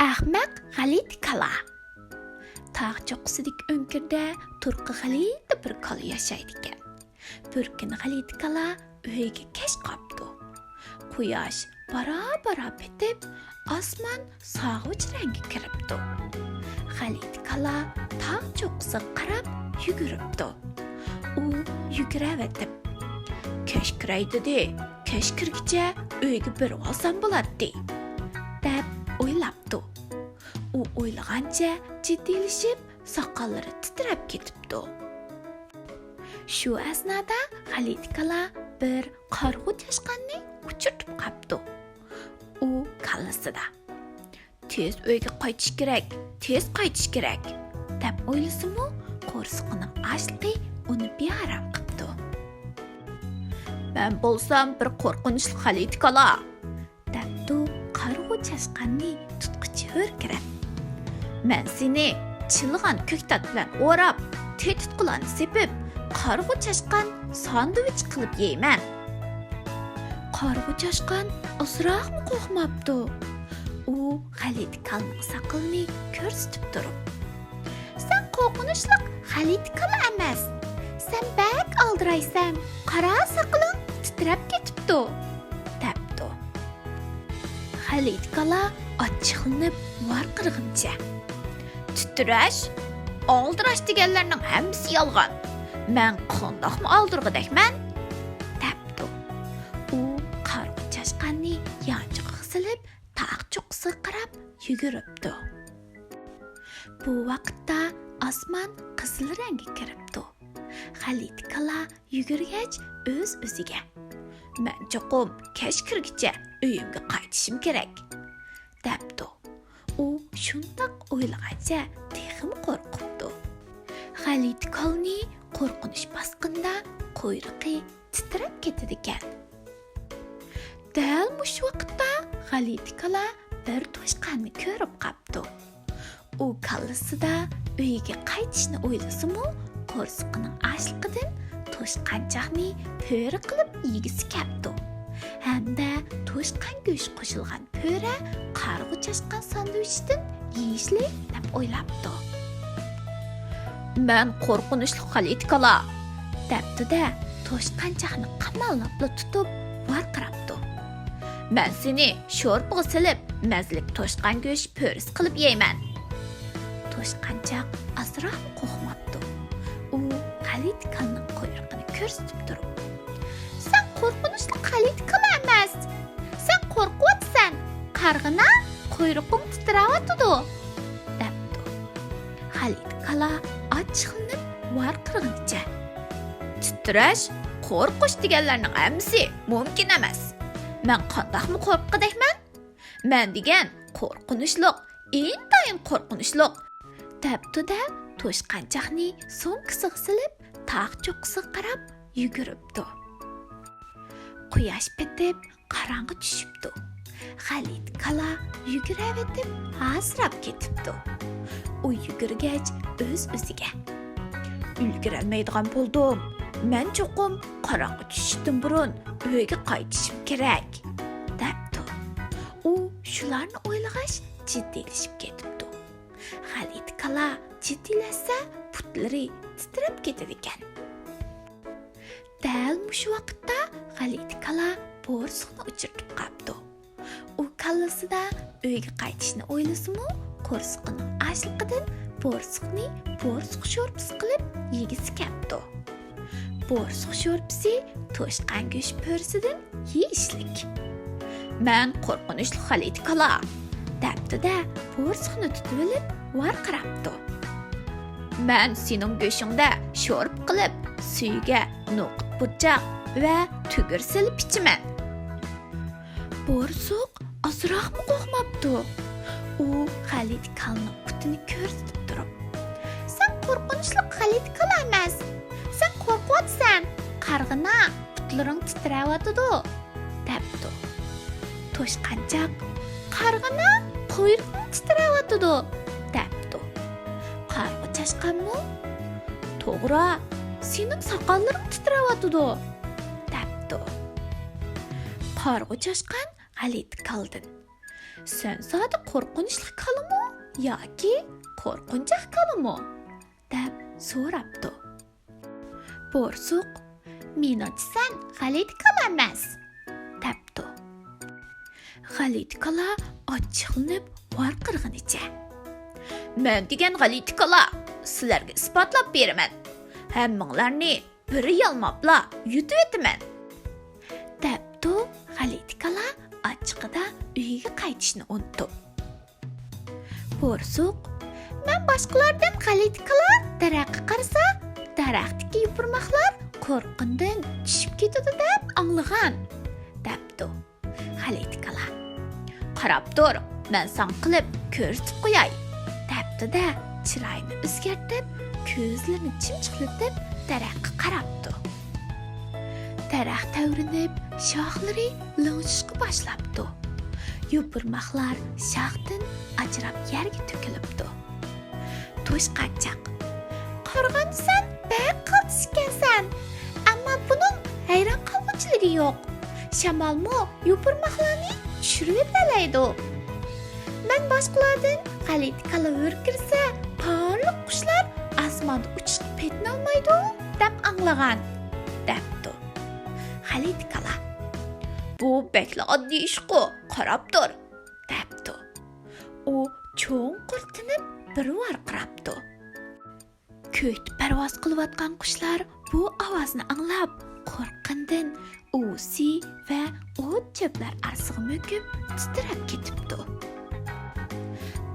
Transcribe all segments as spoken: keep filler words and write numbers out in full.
ئەخمەق غەلىتە كالا. تاغ چوققىسىدىكى ئۆڭكۈردە تۇرقى غەلىتە بىر كالا ياشايدىكەن. بىر كۈنى غەلىتە كالا ئۆيىگە كەچ قاپتۇ. قۇياش بارا-بارا پېتىپ، ئاسمان سارغۇچ رەڭگە كىرىپتۇ. غەلىتە كالا تاغ چوققىسىغا قاراپ يۈگۈرۈپتۇ. ئۇ يۈگۈرۈۋېتىپ، «كەچ كىرەي دېدى، كەچ كىرگىچە ئۆيگە بېرىۋالسام بولاتتى» دەپ ئويلاپتۇ. ئۇ ئويلىغانچە جىددىيلىشىپ، ساقاللىرى تىترەپ كېتىپتۇ. شۇ ئەسنادا غەلىتە كالا بىر قارىغۇ چاشقاننى ئۇچرىتىپ قاپتۇ. ئۇ كاللىسىدا، «تېز ئۆيگە قايتىش كېرەك، تېز قايتىش كېرەك» دەپ ئويلىسىمۇ، قورسىقىنىڭ ئاچلىقى ئۇنى بىئارام قىپتۇ. «مەن بولسام بىر قورقۇنچلۇق غەلىتە كالا» دەپتۇ قارىغۇ چاشقاننى تۇتقۇچە ھۆركىرەپ. «مەن سېنى چىلىغان كۆكتات بىلەن ئوراپ، تېتىتقۇلارنى سېپىپ، قارىغۇ چاشقان ساندۋىچ قىلىپ يەيمەن.» قارىغۇ چاشقان ئازراقمۇ قورقماپتۇ. ئۇ غەلىتە كالىنىڭ ساقىلىنى كۆرسىتىپ تۇرۇپ، «سەن قورقۇنچلۇق غەلىتە كالا ئەمەس. سەن بەك ئالدىرايسەن، قارا ساقىلىڭ تىترەپ كېتىپتۇ» دەپتۇ. غەلىتە كالا ئاچچىقلىنىپ ۋارقىرىغىنىچە، «تىترەش، ئالدىراش دېگەنلەرنىڭ ھەممىسى يالغان. مەن قانداقمۇ ئالدىرىغۇدەكمەن؟» دەپتۇ. ئۇ قارىغۇ چاشقاننى يانچۇقىغا سېلىپ، تاغ چوققىسىغا قاراپ يۈگۈرۈپتۇ. بۇ ۋاقىتتا ئاسمان قىزىل رەڭگە كىرىپتۇ. غەلىتە كالا يۈگۈرگەچ ئۆز-ئۆزىگە، «مەن چوقۇم كەچ كىرگىچە ئۆيۈمگە قايتىشىم كېرەك» دەپتۇ. ئۇ شۇنداق ئويلىغانچە تېخىمۇ قورقۇپتۇ. غەلىتە كالىنى قورقۇنچ باسقىنىدا قۇيرۇقى تىترەپ كېتىدىكەن. دەل مۇشۇ ۋاقىتتا غەلىتە كالا بىر توشقاننى كۆرۈپ قاپتۇ. ئۇ كاللىسىدا ئۆيىگە قايتىشنى ئويلىسىمۇ، قورسىقىنىڭ ئاچلىقىدىن توشقانچاقنى پۆرە قىلىپ يېگۈسى كەپتۇ ھەمدە توشقان گۆشى قوشۇلغان پۆرە قارىغۇ چاشقان ساندۋىچتىن يېيىشلىك دەپ ئويلاپتۇ. «مەن قورقۇنچلۇق غەلىتە كالا» دەپتۇ-دە، توشقانچاقنى قاماللاپلا تۇتۇپ ۋارقىراپتۇ. «مەن سېنى شورپىغا سېلىپ، مەززىلىك توشقان گۆشى پۆرىسى قىلىپ يەيمەن.» توشقانچاق ئازراقمۇ قورقماپتۇ. ئۇ غەلىتە كالىنىڭ قۇيرۇقىنى كۆرسىتىپ تۇرۇپ، «سەن قورقۇنچلۇق غەلىتە كالا ئەمەس. سەن قورقۇۋاتىسەن. قارىغىنا، قۇيرۇقۇڭ تىترەۋاتىدۇ» دەپتۇ. غەلىتە كالا ئاچچىقلىنىپ ۋارقىرىغىنىچە، «تىترەش، قورقۇش دېگەنلەرنىڭ ھەممىسى مۇمكىن ئەمەس. مەن قانداقمۇ قورققۇدەكمەن؟ مەن دېگەن قورقۇنچلۇق، ئىنتايىن قورقۇنچلۇق» دەپتۇ-دە، توشقانچاقنى سومكىسىغا سېلىپ، تاغ چوققىسىغا قاراپ يۈگۈرۈپتۇ. قۇياش پېتىپ، قاراڭغۇ چۈشۈپتۇ. غەلىتە كالا يۈگۈرۈۋېتىپ ھاسىراپ كېتىپتۇ. ئۇ يۈگۈرگەچ ئۆز-ئۆزىگە، «ئۈلگۈرەلمەيدىغان بولدۇم. مەن چوقۇم قاراڭغۇ چۈشۈشتىن بۇرۇن ئۆيگە قايتىشىم كېرەك» دەپتۇ. ئۇ شۇلارنى ئويلىغاچ جىددىيلىشىپ كېتىپتۇ. غەلىتە كالا جىددىيلەشسە پۇتلىرى تىترەپ كېتىدىكەن. دەل مۇشۇ ۋاقىتتا غەلىتە كالا بورسۇقنى ئۇچرىتىپ قاپتۇ. ئۇ كاللىسىدا ئۆيگە قايتىشنى ئويلىسىمۇ، قورسىقىنىڭ ئاچلىقىدىن بورسۇقنى بورسۇق شورپىسى قىلىپ يېگۈسى كەپتۇ. بورسۇق شورپىسى توشقان گۆش پۆرىسىدىن يېيىشلىك. مەن قورقۇنچلۇق غەلىتە كالا، دەپتۇ-دە، بورسۇقنى تۇتۇۋېلىپ ۋارقىراپتۇ. مەن سېنىڭ گۆشۈڭدە شورپا قىلىپ، سۈيىگە نوقۇت پۇرچاق ۋە تۈگۈر سېلىپ ئىچىمەن. بورسۇق ئازراقمۇ قورقماپتۇ. ئۇ غەلىتە كالىنىڭ پۇتىنى كۆرسىتىپ تۇرۇپ، سەن قورقۇنچلۇق غەلىتە كالا ئەمەس. سەن قورقۇۋاتىسەن. قارىغىنا، پۇتلىرىڭ تىترەۋاتىدۇ، دەپتۇ. توشقانچاق، قارىغىنا، قۇيرۇقۇڭ تىترەۋاتىدۇ، دەپتۇ. قارىغۇ چاشقانمۇ، توغرا، سېنىڭ ساقاللىرىڭ تىترەۋاتىدۇ، دەپتۇ. قارىغۇ چاشقان غەلىتە كالىدىن، سەن زادى قورقۇنچلۇق كالىمۇ ياكى قورقۇنچاق كالىمۇ؟ دەپ سوراپتۇ. بورسۇق، مېنىڭچە سەن غەلىتە كالا ئەمەس، دەپتۇ. غەلىتە كالا ئاچچىقلىنىپ ۋارقىرىغىنىچە، مەن دېگەن غەلىتە كالا، سىلەرگە ئىسپاتلاپ بېرىمەن. ھەممىڭلارنى بىر يالماپلا يۇتۇۋېتىمەن، دەپتۇ. غەلىتە كالا ئاچچىقىدا ئۆيىگە قايتىشنى ئۇنتۇپ. بورسۇق، مەن باشقىلاردىن غەلىتە كالا دەرەخكە قارىسا، دەرەختىكى يوپۇرماقلار قورققىنىدىن چۈشۈپ كېتىدۇ دەپ ئاڭلىغان، دەپتۇ. غەلىتە كالا، قاراپ تۇر، مەن ساڭا قىلىپ كۆرسىتىپ قوياي، دەپتۇ-دە، چىرايىنى ئۆزگەرتىپ، كۆزلىرىنى چىمچىقلىتىپ دەرەخكە قاراپتۇ. دەرەخ تەۋرىنىپ، شاخلىرى لىڭشىشقا باشلاپتۇ. يوپۇرماقلار شاختىن ئاجراپ يەرگە تۆكۈلۈپتۇ. توشقانچاق، قارىغاندا سەن بەك قالتىس ئىكەنسەن، ئەمما بۇنىڭ ھەيران قالغۇچىلىكى يوق. شامالمۇ يوپۇرماقلارنى چۈشۈرۈۋېتەلەيدۇ. مەن باشقىلاردىن غەلىتە كالا ھۆركىرىسە، بارلىق قۇشلار ئاسماندا ئۇچۇشقا پېتىنالمايدۇ دەپ ئاڭلىغان، دەپتۇ. غەلىتە كالا، بۇ بەكلا ئاددىي ئىشقۇ، قاراپ تۇر، دەپتۇ. ئۇ چوڭقۇر تىنىپ بىر ۋارقىراپتۇ. كۆكتە پەرۋاز قىلىۋاتقان قۇشلار بۇ ئاۋازنى ئاڭلاپ، قورققىنىدىن ئۇۋىسى ۋە ئوت-چۆپلەر ئارىسىغا مۆكۈپ تىترەپ كېتىپتۇ.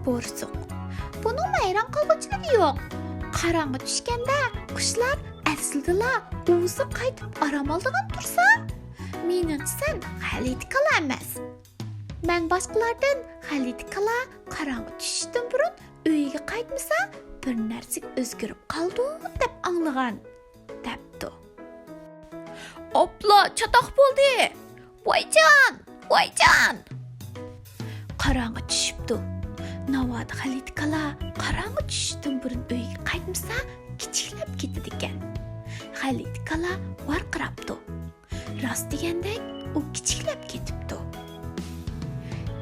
بورسۇق، بۇنىڭمۇ ھەيران قالغۇچىلىكى يوق. قاراڭغۇ چۈشكەندە قۇشلار ئەسلىدىلا ئۇۋىسىغا قايتىپ ئارام ئالىدىغان تۇرسا، مېنىڭچە سەن غەلىتە كالا ئەمەس. مەن باشقىلاردىن غەلىتە كالا قاراڭغۇ چۈشۈشتىن بۇرۇن ئۆيىگە قايتمىسا، بىر نەرسىگە ئۆزگىرىپ قالىدۇ دەپ ئاڭلىغان، دەپتۇ. ئاپلا، چاتاق بولدى! ۋايجان! ۋايجان! قاراڭغۇ چۈشۈپتۇ. ناۋادا غەلىتە كالا قاراڭغۇ چۈشۈشتىن بۇرۇن ئۆيىگە قايتمىسا، كىچىكلەپ كېتىدىكەن. غەلىتە كالا ۋارقىراپتۇ. راست دېگەندەك، ئۇ كىچىكلەپ كېتىپتۇ.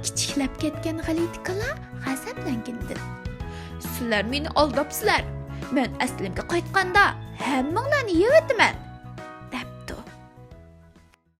كىچىكلەپ كەتكەن غەلىتە كالا غەزەپلەنگىنىدىن، سىلەر مېنى ئالداپسىلەر. مەن ئەسلىمگە قايتقاندا ھەممىڭلارنى يەۋېتىمەن،